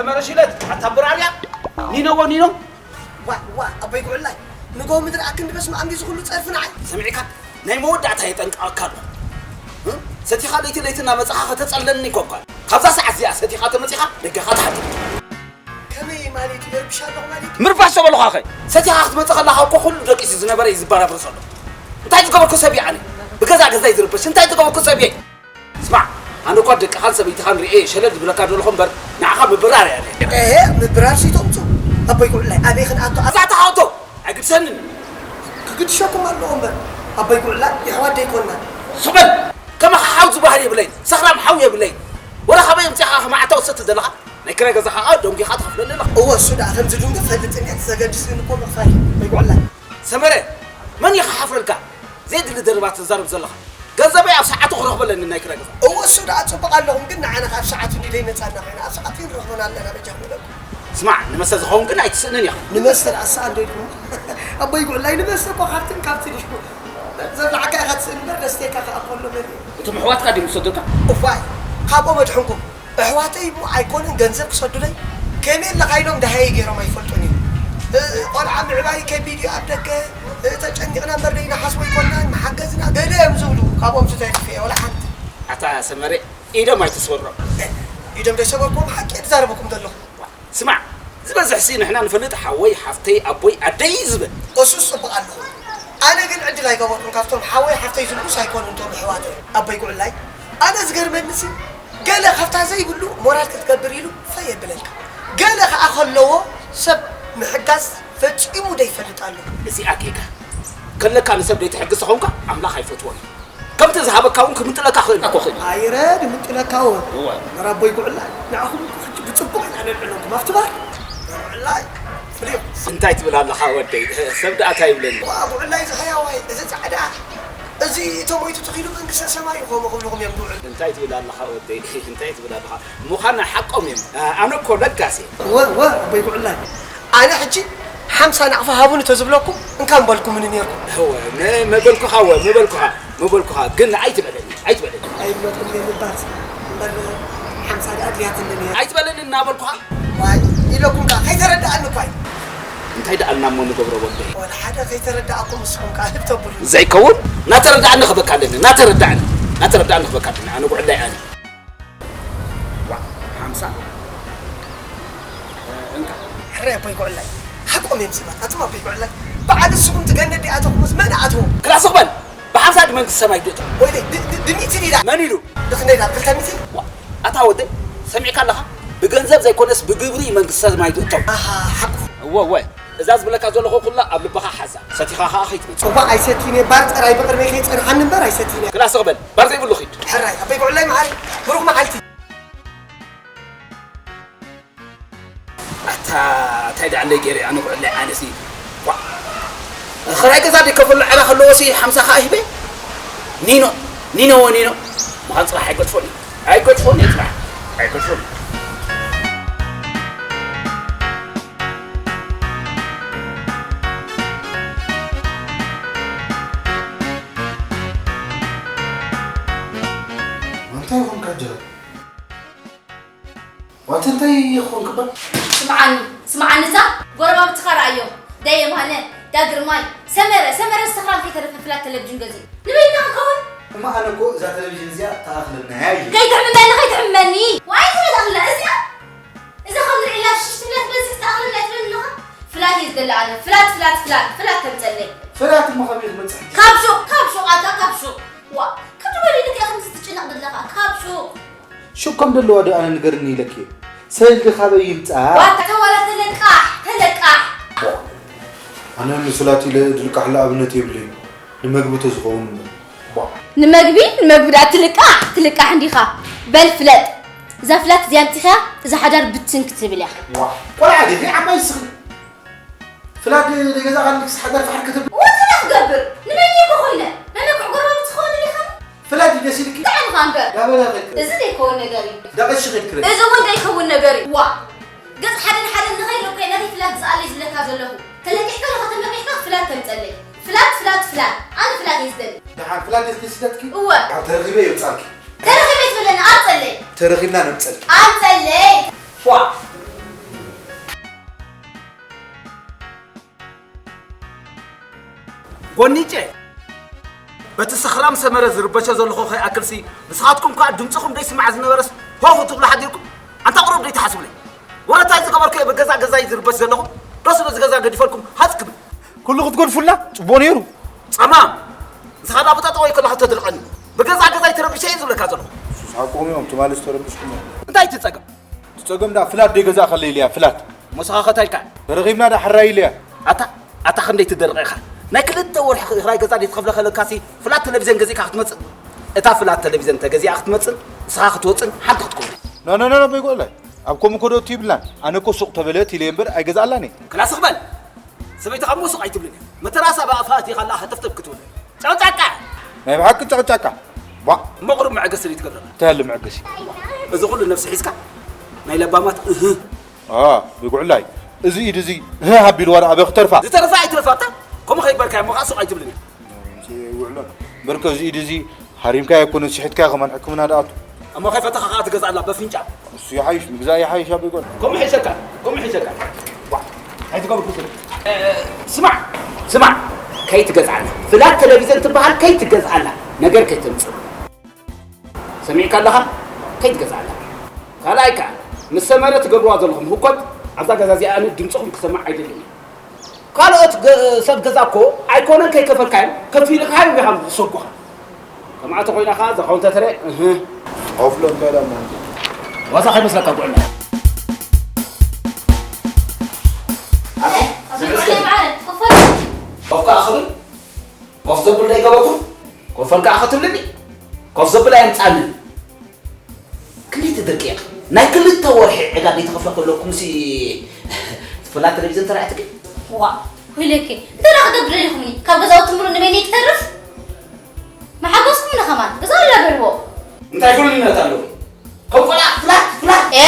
መረሽለት ኣታ ብራርያ ኒኖ ኒኖ። ዋ ዋ ኣቦይ ጉዕላይ፣ ንጎ ምድሪ ኣክንዲ በስመ ኣብ እንዲ ዝኹሉ ጸርፊ ንዓይ። ሰሚዕካ ናይ መወዳእታ የጠንቅቐካ ኣለኹ። እ? ሰቲኻ ለይቲ ለይቲ እናመጻኻ ከተጸለኒ እኮ እኳ። ካብዛ ሰዓት እዚኣ ሰቲኻ ተመጺኻ ደገኻ ትሓድር። ከመይ ማለት እዩ? ይረብሽ ኣለኹ ማለት እዩ? ምርባሽ ተበልኻ ኸ? ሰቲኻ ክትመጽእ ከለኻ እኮ ኩሉ ደቂሱ ዝነበረ እዩ ዝበራብር ዘሎ። እንታይ ዝገበርኩ ሰብ እየ ኣነ? ብገዛ ገዛይ ዝርበሽ እንታይ ዝገበርኩ ሰብ እየ? ስማዕ፣ ኣነ እኳ ደቅኻን ሰበይትኻን ርእየ ሸለል ዝብለካ ዘለኹ እምበር፣ ንዓኻ ምብራር እያ ነይ። እሄ፣ ምብራር ሲ ተምጹ። ኣቦይ ጉዕላይ፣ ኣበይ ክንኣቱ? ኣብዛ ተሓቶ ኣይግድሰንን። ክግድሸኩም ኣለዎ እምበር፣ ኣቦይ ጉዕላይ፣ የሕዋት ደይኮንና። ስቕ በል! ከማኻ ሓው ዝበሃል የብለይን፣ ሰኽራም ሓው የብለይን። ወላ ካበይ ኣምጺእኻ ከማዕታ ወሰድቲ ዘለኻ? ናይ ክራይ ገዛኻ ደንጒኻ ትኸፍለኒ ኣለኻ። እወ፣ እሱ ደኣ ከምዚ ድንጉ ፈልጥኒ፣ ዘገድስኒ እኮ ምኽፋል እዩ፣ ኣቦይ ጉዕላይ። ሰመረ፣ መን እዩ ክሓፍረልካ? ዘየድሊ ዘረባ ትዛረብ ዘለኻ። ገንዘበይ ኣብ ሰዓቱ ክረኽቦ ኣለኒ ናይ ክራይ ገዛ። እወ፣ እሱ ደኣ ጽቡቕ ኣለኹም፣ ግን ንዓና ከ ኣብ ሰዓቱ እንዲ ደይመጻና ኮይና፣ ኣብ ሰዓቱ ይንረኽቦን ኣለና፣ በጃኹም በሉ። ስማዕ፣ ንመስተ ዝኸውን ግን ኣይትስእንን ኢኻ። ንመስተ ደኣ ሰኣን ዶ ኢልኩም? ኣቦይ ጉዕላይ፣ ንመስተ እኮ ካብትን ካብትን እዩ። ዘብላዕካ ኢኻ ትስእን እምበር፣ ደስተካ ከኣ ከሎ መን እዩ? እቶም ኣሕዋትካ ድዮም ዝሰዱልካ? እዋይ፣ ካብኦም ኣድሕንኩም። ኣሕዋተይ እሞ ኣይኮነን ገንዘብ ክሰዱለይ ከመይ ኣለኻ ኢሎም ደሃየይ ገይሮም ኣይፈልጡን እዮም። እ፣ ቆልዓ ምዕባይ ከቢድ እዩ ኣብ ደገ፣ እ፣ ተጨኒቕና እምበር ደይንሓስቦ ኣይኮንናን፣ ምሓገዝና ገለ እዮም ዝብሉ፣ ካብኦም ዝተሪፈ እየ፣ ወላ ሓንቲ። ኣታ ሰመረ፣ ኢዶም ኣይትስበሮም። እ፣ ኢዶም ደይሰበርኩዎም ሓቂ እየ ዝዛረበኩም ዘለኹ። ስማዕ፣ ዝበዝሕሲ ንሕና ንፈልጥ ሓወይ፣ ሓፍተይ፣ ኣቦይ፣ ኣደይ እዩ ዝብል። እሱስ ጽቡቕ ኣለኹ። ኣነ ግን ዕድል ኣይገበርኩን፣ ካብቶም ሓወይ፣ ሓፍተይ ዝብሉስ ኣይኮኑን እቶም ኣሕዋተይ። ኣቦይ ጉዕላይ፣ ኣነ ዝገርመኒሲ፣ ገለ ካብታ ዘይብሉ ሞራል ክትገብር ኢሉ ፈይ የብለልካ። ገለ ከኣ ከለዎ ሰብ ምሕጋዝ ፈጺሙ ደይፈልጥ ኣሎ። እዚኣ ጌጋ። ከለካ ንሰብ ደይትሕግዝ ተኾንካ ኣምላኽ ኣይፈትዎን እዩ። ከምቲ ዝሃበካ እውን ክምጥለካ ክኽእል እኮ ክእል እዩ። ኣይረ ድምጥለካ እውን። እወ። እምበር ኣቦይ ጉዕላይ፣ ንዓኹም እኮ ሕጂ ብጽቡቕ ኢና ነልዕለኩም። ኣብቲ ባር። ጉዕላይ፣ ፍልዩ። እንታይ ትብል ኣለኻ ወደይ? ሰብ ደኣ እንታይ ይብለኒ? ዋ፣ ጉዕላይ ዝኸያዋይ፣ እዚ ጻዕዳ፣ እዚ ተሞይቱ ተኺሉ መንግስተ ሰማይ እዩ፣ ከምኡ ክብልኹም እዮም ዝውዕሉ። እንታይ ትብል ኣለኻ ወደይ? እንታይ ትብል ኣለኻ? ምዃና ሓቆም እዮም። ኣነ እኮ ለጋስ እየ። እወ፣ እወ፣ ኣቦይ ጉዕላይ። ኣነ ሕጂ ሓምሳ ናቕፋ ሃቡኒ ተዝብለኩም፣ እንካ ምበልኩምኒ ነይርኩም። እወ፣ መ-፣ መበልኩኻ፣ እወ፣ መበልኩኻ፣ መበልኩኻ። ግን ኣይትበለኒ፣ ኣይትበለኒ። ኣይብለኩም እየ ምባል እምበር፣ ሓምሳ ደኣ ኣድልያትኒ ነይራ። ኣይትበለኒ እናበልኩኻ። ዋይ፣ ኢለኩም ከኣ ከይተረድኣኒ እኳ እዩ። እንታይ ደኣ ኢልና እሞ ንገብሮ ወደይ? ወላ ሓደ ከይተረድኣኩም ንስኹም ከኣ ህብ ተብሉ። ዘይከውን፣ እናተረድኣኒ ክበካ ኣለኒ፣ እናተረድኣኒ፣ እናተረድኣኒ ክበካ ኣለኒ። ኣነ ጉዕላይ ኣነ። ዋ፣ ሓምሳ። እንካ። ሕራይ ኣቦይ ጉዕላይ። ሓቆም እዮም ሰባት። ኣቱም ኣቦይ ጉዕላይ። ብዓል ንስኹም ትገነት ዲኣተኹምስ መን ኣተዎም? ክላ ስቕ በል። ብሓምሳ ድመንግስቲ ሰማይ ድእቶ። ወይለይ፣ ብ-፣ ብ-፣ ብሚእቲ ዲዳ? መን ኢሉ? ብኽንደይ ዳ? ክልተ ሚእቲ? ዋ፣ ኣታ ወደይ፣ ሰሚዕካ ኣለኻ? ብገንዘብ ዘይኮነስ ብግብሪ መንግስቲ ሰማይ ድእቶ። ኣሃ፣ ሓቁ። እወ፣ እወ። እዛ ዝብለካ ዘለኹ ኩላ ኣብ ልብኻ ሓዛ። ሰቲኻ ኸኣ ከይትመጽእ። እዋ ኣይሰቲን እየ፣ ባር ጥራይ ብቕድመይ ከይጸንሓኒ እምበር ኣይሰቲን እየ። ክላ ስቕ በል፣ ባር ዘይብሉ ኺድ። ሕራይ፣ ኣቦይ ጉዕላይ መዓረይ፣ ብሩኽ መዓልቲ። ኣታ፣ እንታይ ደኣ ኣለይ ገይረ ኣነ ጉዕላይ ኣነሲ። ዋ። ኽራይ ገዛ ደይከፍሎ ዕዳ ከለዎሲ ሓምሳ ኸኣ ሂበ። ኒኖ፣ ኒኖ፣ ኒኖ። ምዃን ጽባሕ ኣይገድፎን እዩ። ኣይገድፎን እየ ጽባሕ። ኣይገድፎን። እንታይ ኾንካ ጀራ? ዋንተ እንታይ ይኾን ክበል? ስምዓኒ፣ ስምዓኒ፣ እዛ ጎረባብትኻ ረኣዮም። ዳ የማነ፣ ዳ ግርማይ፣ ሰመረ፣ ሰመረ ሰኽራም ከይተረፈ ፍላት ቴሌቪዥን ገዚኡ። ንበይንና ክንከውን? እማ ኣነ እኮ እዛ ቴሌቪዥን እዚኣ ተኣኽለና እያ ኢለ። ከይትሕምመኒ፣ ከይትሕምመኒ። ዋይ ትበል ኣኽላ እዚኣ። እዛ ከም ንርእላ ሽሽ ትብላ ትበዝሕ ተኣኽለና ትብለኒ ኣለኻ? ፍላት እየ ዝደሊ ኣነ። ፍላት፣ ፍላት፣ ፍላት፣ ፍላት ተምጸለይ። ፍላት እሞ ከመይ ክመጽእ? ካብ ሹቕ፣ ካብ ሹቕ፣ ኣታ ካብ ሹቕ። ዋ፣ ክትበሊ ልክዕ ከምዚ ትጭነቕ ዘለኻ። ካብ ሹቕ። ሹቕ ከም ዘለዋ ዶ ኣነ ንገርኒ ኢለኪ? ሰልዲ ካበይ ይምጻ? ዋታ ዋላ ተለቃሕ፣ ተለቃሕ። ኣነ ንፍላት ኢለ ድልቃሕ ለኣብነት የብለይን። ንመግቢ ተዝኸውን እምበር። ቧ። ንመግቢ፣ ንመግቢ ደኣ ትልቃሕ፣ ትልቃሕ እንዲኻ። በል ፍለጥ። እዛ ፍላት እዚኣ ኣምጺኻ፣ እዛ ሓዳር ብትን ክትብል እያ። ዋ። ቆልዓ ዲኺ ዓባይ ስኽሪ? ፍላድ ደይገዛእካልክስ ሓዳር ፋሕር ክትብል? ወትለ ክገብር? ንመን እየ እኮ ኮይነ? መመክዕ ጎረባብቲ ክኸውን ኢኻ? ፍላድ ደስ ኢልኪ? ጥዕምኻ እምበር። ዳበላ ኸይድ ክረ-። እዚ ዘይከውን ነገር እዩ። ዳቐሺ ኸይድ ክረ-። እዚ እውን ዘይከውን ነገር እዩ። ዋ! ገጽ ሓደን ሓደን ንኸይድ እኮ እየ ነቲ ፍላድ ዝኣለይ ዝብለካ ዘለኹ። ተለቂሕካ ዶ ከተመቂሕካ ፍላድ ተምጸለይ። ፍላድ፣ ፍላድ፣ ፍላድ። ኣነ ፍላድ እየ ዝደሊ። ደሓን ፍላድ ኢልኪ ስደትኪ? እወ። ኣብ ተረኺበ የብጻልኪ። ተረኺበ ትብለኒ፣ ኣምጸለይ። ተረኺብና ነብጸልኪ። ኣምጸለይ። ዋ! ጎኒጨ። በቲ ሰኽራም ሰመረ ዝርበሸ ዘለኹ ከይኣክልሲ፣ ንስኻትኩም ከኣ ድምፅኹም ደይስማዕ ዝነበረስ ሆ ክትብሉ ሓዲርኩም? ኣንታ ቁሩብ ደይትሓስቡለይ? ወረታይ ዝገበርኩ እየ ብገዛ ገዛይ ዝርበሽ ዘለኹ? ዶስ በዚ ገዛ ገዲፈልኩም ሃፅ ክብል? ኩሉ ክትገድፉልና ጽቡቕ ነይሩ። ጸማም! ንስኻ ናብ ጣጠ ወይ ከለኻ ተድርቐኒ። ብገዛ ገዛይ ተረቢሸ እየ ዝብለካ ዘለኹ። ሱስ ሓቆም እዮም፣ ትማሊ ዝተረብሽኩም እዮም። እንታይ እቲ ጸገም? እቲ ጸገም ደኣ ፍላት ደይገዛእካለይ ኢለያ፣ ፍላት። መሰኻኸታ ኢልካ። ተረኺብና ደኣ ሕራይ ኢለያ። ኣታ፣ ኣታ ክንደይ ትደርቕ ኢኻ። ናይ ክልተ ወርሒ ክራይ ገዛ ደይትኸፍለ ከለካሲ ፍላት ቴሌቪዝን ገዚእካ ክትመጽእ። እታ ፍላት ቴሌቪዝን ተገዚኣ ክትመጽእን ንስኻ ክትወጽእን ሓንቲ ክትከውን። ኖ፣ ኖ፣ ኖ፣ ኖ፣ በይጎላይ። ኣብ ከምኡ ኮዶ እቱ ይብላን። ኣነ እኮ ሱቕ ተበለት ኢለ እምበር ኣይገዛእላን እየ። ክላስ ክበል። ሰበይትኻ እሞ ሱቕ ኣይትብልን እያ። መተራሳ ብኣፋ ኣቲኻ ኣላ ሃተፍተፍ ክትብል። ጨቕጫቃ! ናይ ብሓቂ ጨቕጫቃ። ቧ! እሞ ቁሩብ መዐገሲ ዘይትገብረላ። እንታይ ኣሎ መዐገሲ? እዚ ኩሉ ነብሲ ሒዝካ ናይ ለባማት እህ። ኣ፣ ብጉዕላይ። እዚ ኢድ እዚ እህ ኣቢልዋ ደኣ ኣበይ ክተርፋ? ዝተረፋ ኣይትረፋታ። ከምኡ ከይበልካ እሞ ከኣ ሱቕ ኣይትብልን እያ። ውዕሎ። በርከ እዚ ኢድ እዚ ሃሪምካዮ ኣይኮነን፣ ስሒትካዮ ከማን ሕክምና ደኣ ኣቱ። እሞ ከይፈተኻ ከኣ ትገዝኣላ በፍንጫ። እሱ ይሓይሽ፣ ምግዛእ ይሓይሽ ኣበይ ጓል። ከምኡ ይሕሸካ፣ ከምኡ ይሕሸካ። ዋ፣ ኣይትገብር ክስል። እ፣ ስማዕ፣ ስማዕ፣ ከይትገዝኣላ። ፍላት ቴሌቪዝን ትበሃል ከይትገዝኣላ። ነገር ከይተምጽእ። ሰሚዕካ ኣለኻ? ከይትገዝኣላ። ካልኣይ ከኣ፣ ምስ ሰመረ ትገብርዋ ዘለኹም ህኮት፣ ኣብዛ ገዛ እዚኣ ኣነ ድምጽኹም ክሰማዕ ኣይደልን እየ። ካልኦት ገ-፣ ሰብ ገዛ እኮ ኣይኮነን ከይከፈልካዮም፣ ከፊልካ እዮም ኢኻ ዝሰጉኻ። ከምኣ ተኾይና ኸዓ፣ እዛ ካውንተር ተረ፣ እህ። ከፍሎ እንታይ ደኣ ማለት እዩ? ዋዛ ከይመስለካ ጉዕና። ኣቲ፣ ኣብዚ ዝመስል። ኮፍ ከኣ ክብል? ኮፍ ዘብል ዶ ይገበርኩም? ኮፈል ከኣ ክትብልኒ? ኮፍ ዘብል ኣየምጻንን። ክንደይ ትድርቂ ኢኺ? ናይ ክልተ ወርሒ ዕዳ ዘይትኸፍላ ከለኩምሲ ፍላት ቴሌቪዝን ተራእትኪ? ዋ፣ ወይለኪ፣ እንታይ ደኣ ክገብር ደሊኹምኒ? ካብ ገዛውቲ ምሉእ ንበይነይ ክተርፍ? መሓገዝኩምኒ ከማን፣ ገዛ ኣላ በልዎ። እንታይ ፍሉይነት ኣለዎ? ከም ቆልዓ ፍላት፣ ፍላት። ኤ፣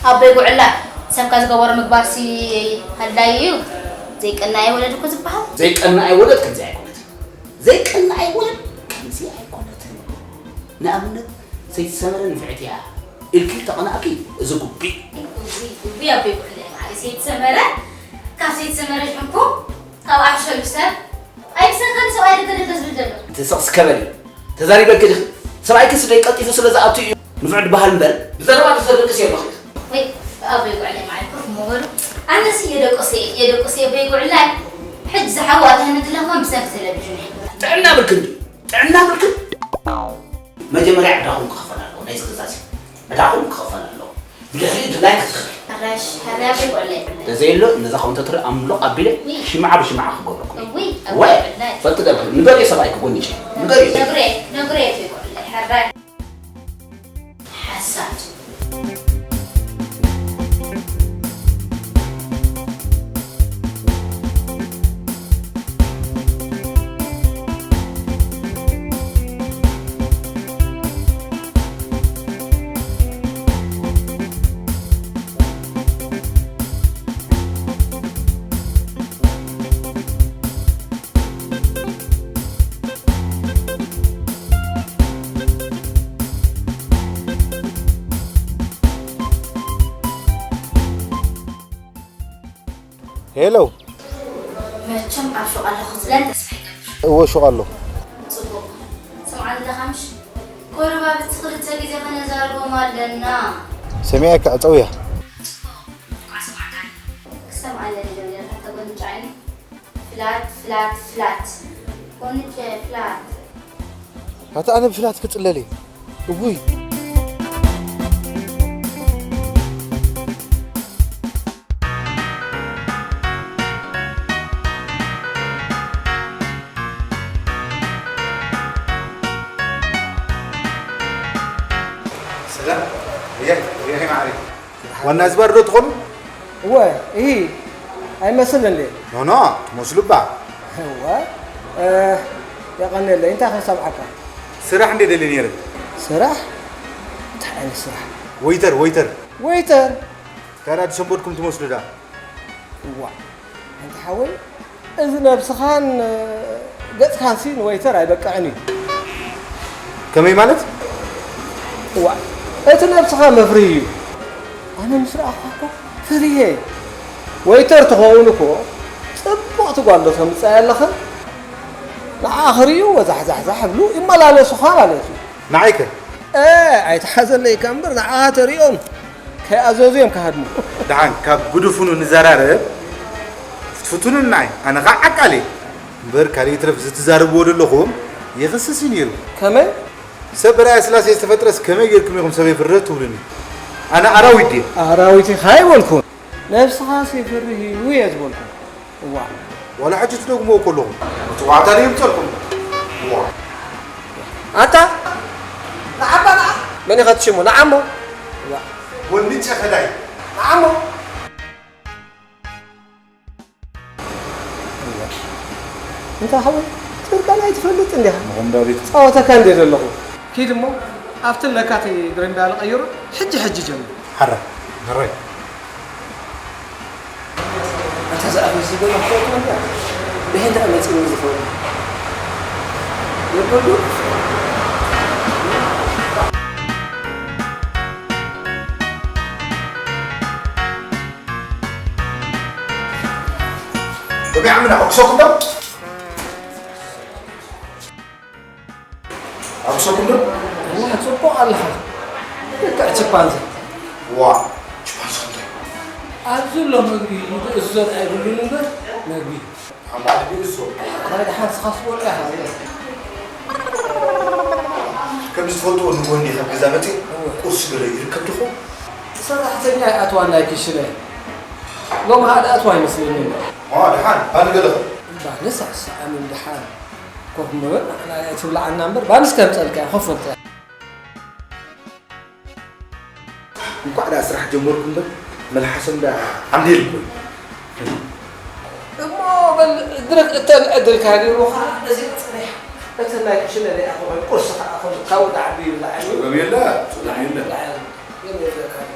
ኣቦይ ጉዕላ፣ ሰብካ ዝገበሮ ምግባርሲ ኣድላዪ እዩ። ዘይቀናየ ወለድ እኮ ዝበሃል። ዘይቀናየ ወለድ ከምዚ ኣይኮነትን። ዘይቀናየ ወለድ ከምዚ ኣይኮነትን። ንኣብነት፣ ሰይቲ ሰመረ ንፍዕቲ እያ ኢልኪ ተቐናእኪ፣ እዚ ጉቢእ። እውይ፣ እውይ፣ ኣቦይ ጉዕለ፣ ማዕረ ሰይቲ ሰመረ፣ ካብ ሰይቲ ሰመረ ሽሕንኩ፣ ካብ ኣሕሸሉ ሰብ፣ ኣይምሰልካን ሰብኣይ ደገ ደገ ዝብል ዘሎ። እቲ ስቕ ስከ በሊ፣ ተዛሪበኪ ዲኺ? ሰብኣይኪ ስደይ ቀልጢፉ ስለ ዝኣቱ እዩ ንፍዕቲ በሃል እምበር፣ ብዘረባ ዝሰደቅስ የሎኺ። ወይ፣ ኣቦይ ጉዕለ፣ ማዕረ ኮፍ እሞ በሉ። ኣነስ የደቁስ እየ፣ የደቁስ እየ፣ ኣቦይ ጉዕለ። ሕጂ ዝሓወኣ ተህንግላ እኳ ብሰንኪ ቴሌቪዥን እየ። ጥዕና ብልክን ድዩ? ጥዕና ብልክን? መጀመርያ ዕዳኹም ክኸፈል ኣለዎ፣ ናይዚ ገዛ እዚ ዕዳኹም ክኸፈል ኣለዎ። ብድሕሪኡ ድላይካ ትኽእል። ሕራሽ፣ ሕራሽ ይበለ ይብለ። ተዘየሎ ነዛ ካውንተር ኣምልቕ ኣቢለ እይ። ሽምዓ ብሽምዓ ክገብረኩም እየ። እውይ፣ ወይ፣ እውይ። ፈልጥ ደብል፣ ንገርዮ ሰብኣይኪ ጎኒጨ፣ ንገርዮ። ነግሬ፣ ነግሬ ይበለ፣ ሕራይ። ሓሳድ። ሄሎ። መቸም ኣብ ሹቕ ኣለኹ ዝብለን ተስፋ ይገብር። እወ፣ ሹቕ ኣለኹ። ጽቡቕ። ስምዓኒ ኣለኻ ምሽ? ጎረባብቲ ክልተ ግዜ ከነዛርቦም ኣለና። ሰሚዐኪ፣ ዕጸውያ። ጽቡቕ። እንቋዕ ሰማዕካኒ። ክሰምዓ ኣለኒ ዶ ኔርካ ተጎንጫዕኒ? ፍላት፣ ፍላት፣ ፍላት። ጎንጨ፣ ፍላት። ኣታ ኣነ ብፍላት ክጽለል እየ። እውይ። ሰላም። እየ፣ እየ፣ ማዕሪ። ዋና ዝባር ዶ ትኾኑ? እወ፣ እሂ፣ ኣይመስልን እንዴ? ኖ፣ ኖ፣ ትመስሉ እባ። እወ፣ እ፣ የቐንየለይ፣ እንታይ ክንሰምዓካ? ስራሕ እንዴ ደሊ ነይረ? ስራሕ? እንታይ ዓይነት ስራሕ? ወይተር፣ ወይተር። ወይተር? ታዲያ ድሰንበድኩም ትመስሉ ዳ? እዋ፣ ኣንታ ሓወይ፣ እዚ ነብስኻን ገጽካንሲ ንወይተር ኣይበቅዕን እዩ። ከመይ ማለት? እዋ፣ እቲ ነብስኻ መፍርሂ እዩ። ኣነ ምስ ረኣኹኻ እኮ ፈሪሄ። ወይተር ትኸውን እኮ ጽብቕቲ ጓል ዶ ተምጽኣያ ኣለኻ? ንዓ ክርእዩ ወዛሕዛሕዛሕ ይብሉ ይመላለሱኻ ማለት እዩ። ንዓይከ? እ፣ ኣይትሓዘለይካ እምበር ንዓኻ ተሪኦም ከይኣዘዙ እዮም ክሃድሙ። ደሓን ካብ ግዱፉኑ ንዘራረብ። ፍትፍቱኑ ንዓይ፣ ኣነ ኸዓ ዓቃል እየ። እምበር ካልእ ይትረፍ እዚ ትዛረብዎ ዘለኹም የኽስስ እዩ ነይሩ። ከመይ? ሰብ በርኣያ ስላሴ ዝተፈጥረስ ከመይ ጌርኩም ኢኹም ሰበይ ፍረ ትብሉኒ? ኣነ ኣራዊት ድየ? ኣራዊት ኢኻ ኣይበልኩን። ነብስኻስ የፍርህ እዩ እየ ዝበልኩ። እዋእ። ዋላ ሕጂ ትደግምዎ ከለኹም፣ እቲ ዋዕታ ድዩ ይምጸልኩም? እዋ። ኣታ! ንዓባ ንዓ! መን ኢኻ ትሽሙ? ንዓሞ! እዋእ። ወንጨ ኸዳይ! ንዓሞ! እንታይ ሓወይ፣ ጽድቃን ኣይትፈልጥን ዲኻ? ንኹም ዳዊት። ጻወተካ እንደ ዘለኹ። ኪድ እሞ ኣብቲ ለካቲ ግሪንዳል ቀይሩ፣ ሕጂ ሕጂ ጀምር። ሓራ፣ ሕራይ። ኣታ ዝኣፈ ዝገሎ ክፈልጥ እንዳ። ብሄንዳ መጺኡ ዝኸውን። የብሉ። ብቢዓምና ኣኩሰኩም ዶ? ኣኩሰኩም ዶ? ኣላ ጽቡቕ ኣለኻ። ልክዕ ችምፓንዚ። ዋ፣ ችምፓንዚ እንታይ? ኣብዚ ኣሎ መግቢ፣ ዝእዘዝ ኣይብሉን እምበር፣ መግቢ። ኣማዕድኡ እሱ። ኣረ፣ ደሓን ስኻስ ወርቂ ኢኻ። ከም ዝትፈልጥዎ ንጎኒ ካብ ገዛ መጺእ እወ። ቁርሲ ገለ ይርከብ ድኹም? ሰራሕተኛ ይኣትዋ ናይ ክሽነ። ሎም ሃደ ኣትዋ ይመስለኒ። ዋ፣ ደሓን፣ ባኒ ገለ ኸ? ባኒ ሳዕሳዕ፣ ኣሚን ደሓን። ኮፍ ምበል፣ ንዓና ትብልዓና እምበር፣ ባንስ ከምጸልካ እያ፣ ኮፍ በል ጥራይ። እንኳዕ ደኣ ስራሕ ጀመርኩ እምበር፣ መልሓሶም ደኣ ዓምዲልኩም። እሞ በል፣ ድረክ እተን ዕድል ካሊእዎ ኸዓ፣ እዚ ጽኒሕ፣ እቲ ናይ ክሽነ ደኣ ትኾን፣ ቁርሲ ኸዓ፣ ኸም፣ ካብኡ ደኣ ዓቢ ይብላዕ እዩ። ጸገም የለ፣ ጸገም የለ። የለ፣ የለ፣ ካሊ።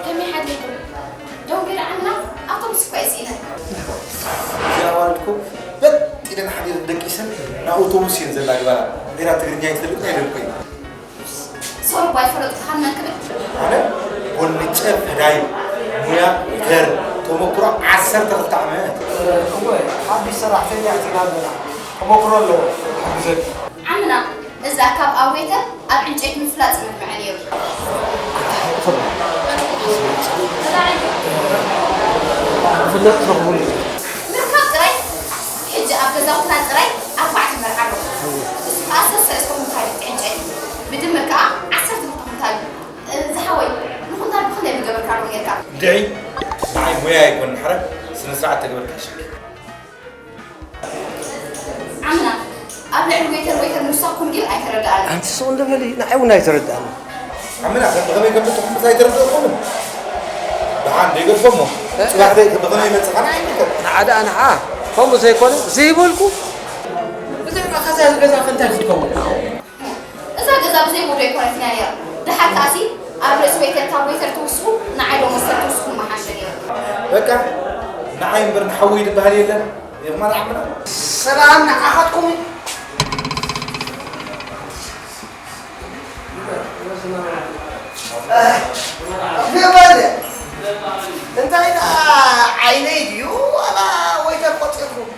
ከመይ ሓዲርኩም? ደንጉየ ደኣ ዓምና ኣውቶቡስ እኳ እየ ስኢነ። እዚኣ ኣዋልድኩም በጥ ኢለን ሓዲረን ደቂሰን ናብ ኣውቶቡስ እየን ዘላግባና። ሌላ ትግርኛ ኣይትፈልጥን ኣይደልኩ። ሶሪ እኳ ኣይፈለጥኩኻን መን ክብል? ኣነ ጎንጨ ፈዳይ፣ ሙያ ዌተር፣ ተመኩሮ ዓሰርተ ክልተ ዓመት። እወ፣ ሓድሽ ሰራሕተኛ እቲ ናብና ተመኩሮ ኣለዎ፣ ይሕግዘኒ። ዓምና፣ እዛ ካብ ኣብ ዌተር ኣብ ዕንጨይቲ ምፍላጥ ዝመድመዐ ነይሩ። ክፍለጥ ትረኽቡሉ። ምርካብ ጥራይ፣ ሕጂ ኣብ ገዛውትና ጥራይ ኣርባዕተ መርዓ ኣለዉ። እሱ ከኣ ሰሰ እስከ ኩንታል ዕንጨይቲ። ብድምር ከኣ ዓሰርተ ክልተ ኩንታል። እ፣ ዝሓወይ፣ ንኩንታል ብኽንደይ ምገበርካሉ ነይርካ? እንድዒ፣ ንዓይ ሞያ ኣይኮነን፣ ሓረ ስነ ስርዓት ተግበርካ ሸኪ። ዓምና፣ ኣብ ልዕሊ ዌተር ዌተር ምውሳኽኩም ግን ኣይተረድኣንን። ኣንቲ ስቕ እንዶ በሊ፣ ንዓይ እውን ኣይተረድኣንን። ዓምና፣ ከ-፣ ብኸመይ ከም ትጥሕምስ ኣይተረድኣኩምን? ደሓን፣ ደይገድፎ እሞ፣ እ? ጽባሕ ደይ-፣ ብኸመይ ይመጽእ? ኻና ኣይምልከት። ንዓ ደኣ ንዓ፣ ከምኡ ዘይኮነ፣ ዘይበልኩ። ብዘይ መኸዛ ገዛ ክንታይ ክትከውን? እዛ ገዛ ብዘይ ወዶ ኣይኮነትን እያ ነይራ። ደሓር ከኣሲ ኣብ ርእሲ ዌተር ካብ ዌተር ትውስኹ፣ ንዓይ ዶ መስተር ትውስኹ ምሓሸ ነይሩ። በቃ፣ ንዓይ እምበር ንሓወይ ዝበሃል የለን። የማን ዓምና። ሰላም ንዓኻትኩም። ግበል። እንታይ ደኣ ዓይነይ ድዩ ዋላ ዌተር ቆጺርኩም?